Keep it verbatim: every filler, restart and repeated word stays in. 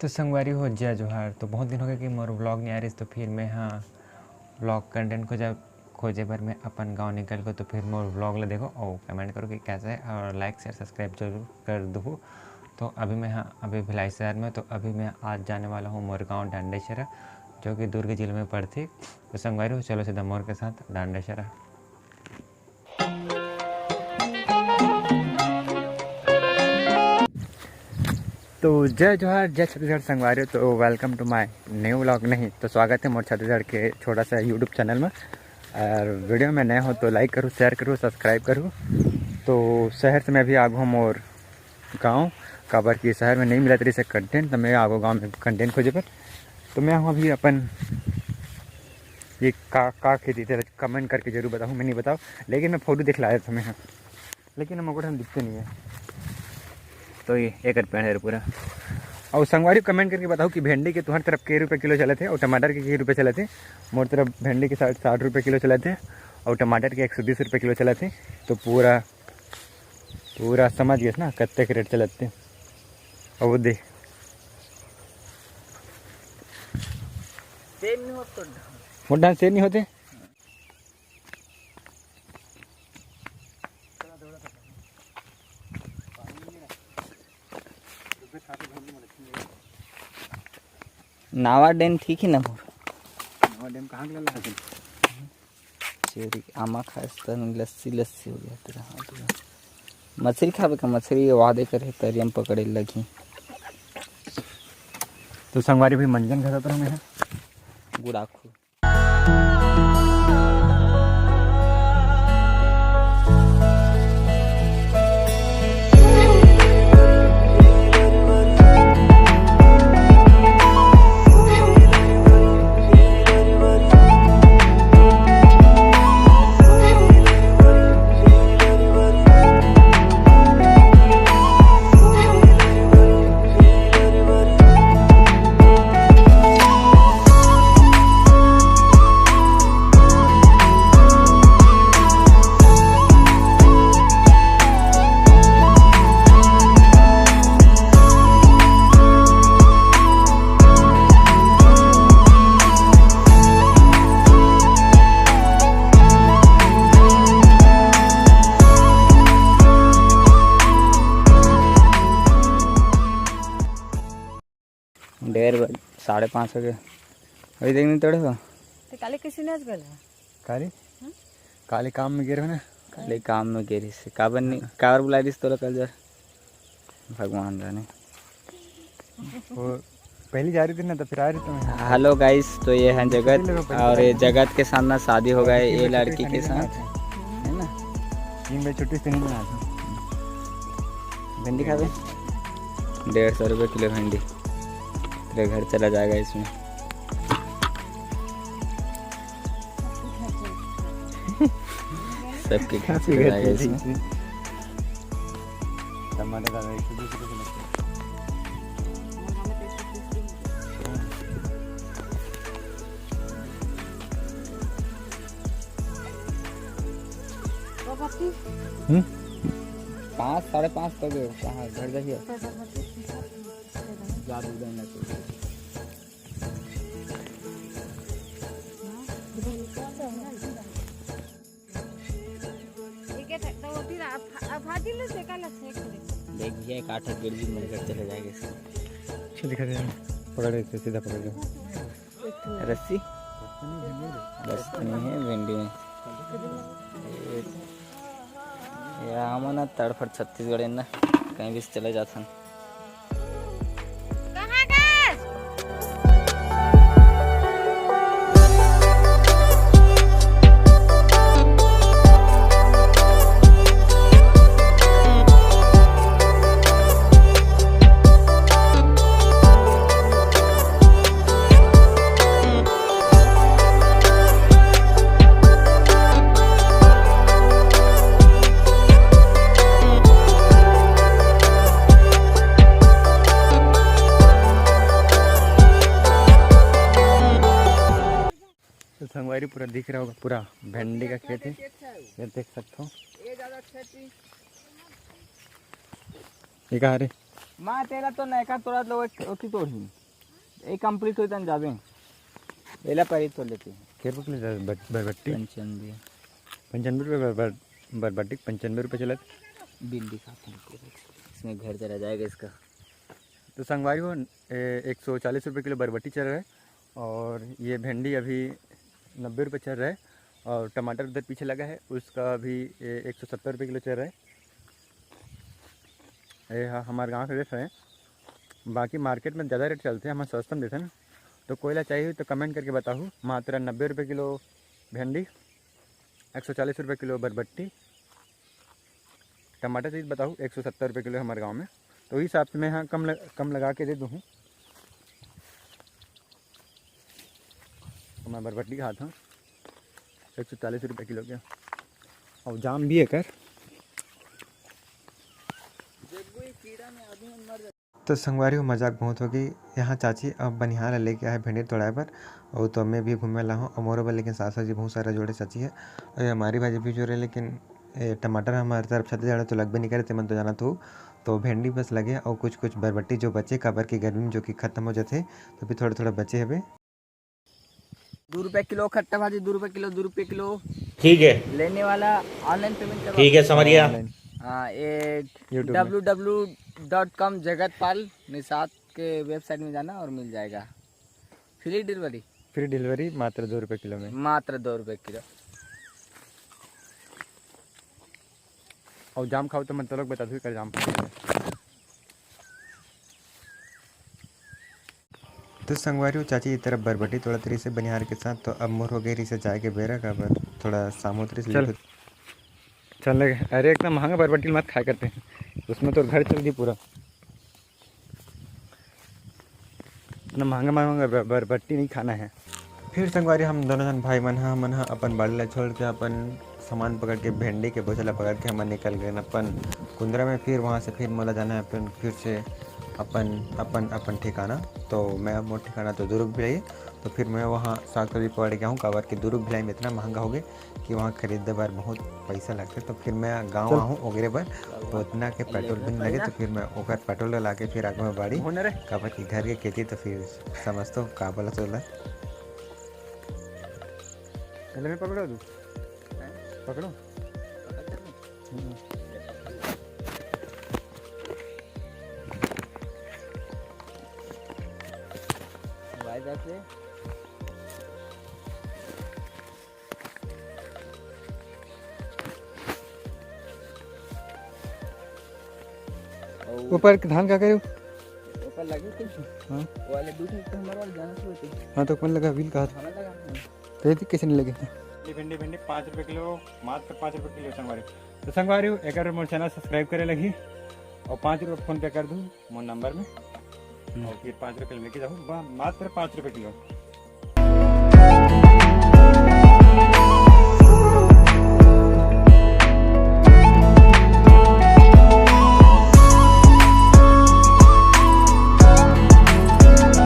तो संगवारी हो, जय जोहार। तो बहुत दिन हो गए कि मोर vlog नहीं आ रही, तो फिर मैं हाँ vlog content खोजा, खोजे बर मैं अपन गांव निकल गो। तो फिर मोर vlog ला देखो और comment करो कि कैसा है, और like, share, subscribe जरूर कर दो। तो अभी मैं हाँ, अभी भिलाई शहर में, तो अभी मैं आज जाने वाला हूँ मोर गांव डांडेसरा, जो कि दुर्ग जिले में पड़ती। तो संगवारी हो, चलो सीधा मोर के साथ डांडेसरा। तो जय जोहार, जय छत्तीसगढ़ संगवारी। तो welcome to my new vlog, नहीं तो स्वागत है मोर छत्तीसगढ़ के छोटा सा YouTube channel में। और video में नए हो तो like करूँ, share करूँ, subscribe करूँ। तो शहर से मैं अभी आगू हूँ मोर गाँव, काबर कि शहर में नहीं मिलत रहिस हे content, तो मैं आगू गाँव में content खोजे बर। तो मैं हूँ अभी अपन ये का, का खेती तेला comment करके जरूर बताओ, मैं नहीं बताओ, लेकिन मैं photo दिखलाया था मैं, लेकिन हम ओकर हम दिखते नहीं है। तो ये एकर पेड़ है पूरा। और संगवारी comment करके बताओ कि भिंडी के तुहर तरफ के रुपये किलो चलत हे और टमाटर के के रुपये चलत हे। मोर तरफ भिंडी के साठ, साठ रुपये किलो चलत हे और टमाटर के एक सौ बीस रुपये किलो चलत हे। तो पूरा, पूरा समझ गए ना कत्ते के rate चलत हे। और वो दे, सेम नहीं हो तो मोर डाहर सेम नहीं होते। नावा डेम ठीक ही ना हो। नावा डेम कहाँ के लाला है? चोरी आमा खास त लस्सी लस्सी हो गया तेरा हाथ में। मछली खावे का, मछली वादे करे तरिया में पकड़े लगी। तो संगवारी भाई मंजन खाता तो हमें है। गुड़ाखू। डेढ़ बज, साढ़े पाँच हो गए। अभी देख नहीं तोड़े हो। तो काले किसी ने आज गल है? काले? हम्म? काले काम में गिर हो ना? काले काम में गिर से काबर नहीं, काबर बुला दिस तोला कल जर? भगवान जाने। वो पहली जा रही थी ना, तो फिर आ रही थी मैं। Hello guys, तो ये है जगत और ये जगत के साथ ना शादी हो गया है ये लड़की के साथ, है ना? तीन बजे छुट्टी से नहीं बनाया। भिंडी खावे? डेढ़ सौ रुपये किलो भिंडी। तेरे घर चला जाएगा इसमें। सबके खर्च हो जाएगा इसमें। टमाटर डाला एक सौ बीस रुपये किलो। हम्म? पाँच, साढ़े पाँच तक है। कहाँ घर जाइए? जा दूध देना चाहिए। एक, एक, तो वो फिर आप, आप भाजी लो, सेका ला, सेक ले। देख भैया, एक आठ गिर भी मेरे घर चले जाएंगे इसको। अच्छा दिखा दे, पकड़ के सीधा पकड़ लो। रस्सी? रस्सी नहीं है भिंडी में। ये, ये आमन ना तड़फड़ छत्तीसगढ़ ना, कहीं भी चले जाथन। कहाँ गए? तो संगवारी पूरा दिख रहा होगा, पूरा भिंडी का खेत है, ये देख सकते हो। ये कहाँ रे? माँ तेरा तो नयका तोड़ा लो, एक ओती तोड़ ही। एक कंप्लीट होई तन जाबे। एला परी तोड़ लेते हैं। के रुपये किलो बर-, बरबट्टी? पंचानवे। पंचानवे रुपये बर-, बर-, बरबट्टी, पंचानवे रुपये चलत। बिल दिखाता हूँ, इसमें घर चला जाएगा इसका। तो संगवारी हो, ए, एक सौ चालीस रुपये किलो बरबट्टी चल रहा है और ये भिंडी अभी नब्बे रुपये चल रहा है और टमाटर उधर पीछे लगा है, उसका अभी, ए, एक सौ सत्तर रुपये किलो चल रहा है। ये हा, हमारे गांव के रेट है, बाकी मार्केट में ज़्यादा रेट चलते हैं, हम सस्ता में देते हैं। तो कोई ला चाहिए तो कमेंट करके बताओ। मात्र नब्बे रुपये किलो भिंडी, एक सौ चालीस रुपये किलो बरबट्टी, टमाटर चीज बताओ, एक सौ सत्तर रुपये किलो है हमारे गांव में। तो इस हिसाब से मैं यहाँ कम लग, कम लगा के दे दूँ। तो मैं बरबट्टी खाता हूँ, एक सौ चालीस रुपये किलो के। और जाम भी है कर। तो संगवारी हो, मजाक बहुत हो गई। यहाँ चाची अब बनिहार ला लेके आए भिंडी तोड़ाए बर, और तो मैं भी घूमे ला हूँ, और मोरो बर लेकिन सास जी बहुत सारा जोड़े चाची है, और ये हमारी भाजी भी जोड़े, लेकिन ए, टमाटर हमारे तरफ छत्तीसगढ़ में तो लगबे नहीं करे, तेमन तो जानत हो। तो भिंडी बस लगे और कुछ कुछ बरबट्टी जो बचे, काबर के गर्मी में जो कि खत्म हो जाते, तो भी थोड़ा थोड़ा बचे हवे। दो रुपये किलो खट्टा भाजी, दो रुपये किलो, दो रुपये किलो। ठीक है। लेने वाला ऑनलाइन पेमेंट करवा। ठीक है, समझ गया। ऑनलाइन। हाँ, ये YouTube में। W W dot com Jagatpal Nishad के वेबसाइट में जाना और मिल जाएगा। Free delivery. फ्री डिलीवरी मात्र दो रुपये किलो में। मात्र दो रुपये किलो। और जाम खाओ तो मैं तो लोग बता दूँ, कर जाम खाओ। तो संगवारी हो, चाची ये तरफ बरबट्टी तोड़त रही से बनिहार के साथ, तो अब मोर हो गई रही से जाए के बेरा, काबर थोड़ा शाम होत रही से चल। लेट होत। चल लगे, अरे इतना महंगा बरबट्टी मत खाया करते हैं, उसमें तो घर चल दी पूरा। इतना महंगा महंगा बर-, बरबट्टी नहीं खाना है। फिर संगवारी हम दोनों जन भाई मन ह, हमन ह अपन बाड़ी ला छोड़ के अपन सामान पकड़ के, भिंडी के बोझा ला पकड़ के हमन निकल गए अपन कुंदरा में। फिर वहाँ से फिर मोला जाना है अपन फिर से अपन, अपन, अपन ठिकाना। तो मैं मोर ठिकाना तो दुर्ग भिलाई, तो फिर मैं वहाँ साग सब्जी पकड़ के आऊँ, काबर के दुर्ग भिलाई में इतना महंगा हो गए कि वहाँ खरीदे बर बहुत पैसा लगथे। तो फिर मैं गाँव चल। आहूँ ओगरे बर, तो उतना के पेट्रोल भी नहीं लगे, तो फिर मैं ओकर पेट्रोल ला के फिर आगू में बाड़ी, काबर कि घर के खेती तो फिर समझतो का बोला तोला। पहले मैं पकड़ो तू। पकड़ो। हम्म। भाई साहब से। ऊपर के धान का करे? ऊपर लगे कुछ? हाँ। वो वाले दू ठो तो हमारे वाले जाना शुरू होते। हाँ, तो कौन लगा? व्हील का हाथ। हमारा लगा। तो ये कैसे नहीं लगे? भिंडी, भिंडी, भिंडी पाँच रुपये किलो, मात्र पाँच रुपये किलो संगवारी। तो संगवारी हो, एक बार मोर चैनल सब्सक्राइब करे लगी और पाँच रुपये फोन पे कर दूँ मोर नंबर में। हम्म। और फिर पाँच रुपये किलो लेके जाऊँ, बा-, मात्र पाँच रुपये किलो।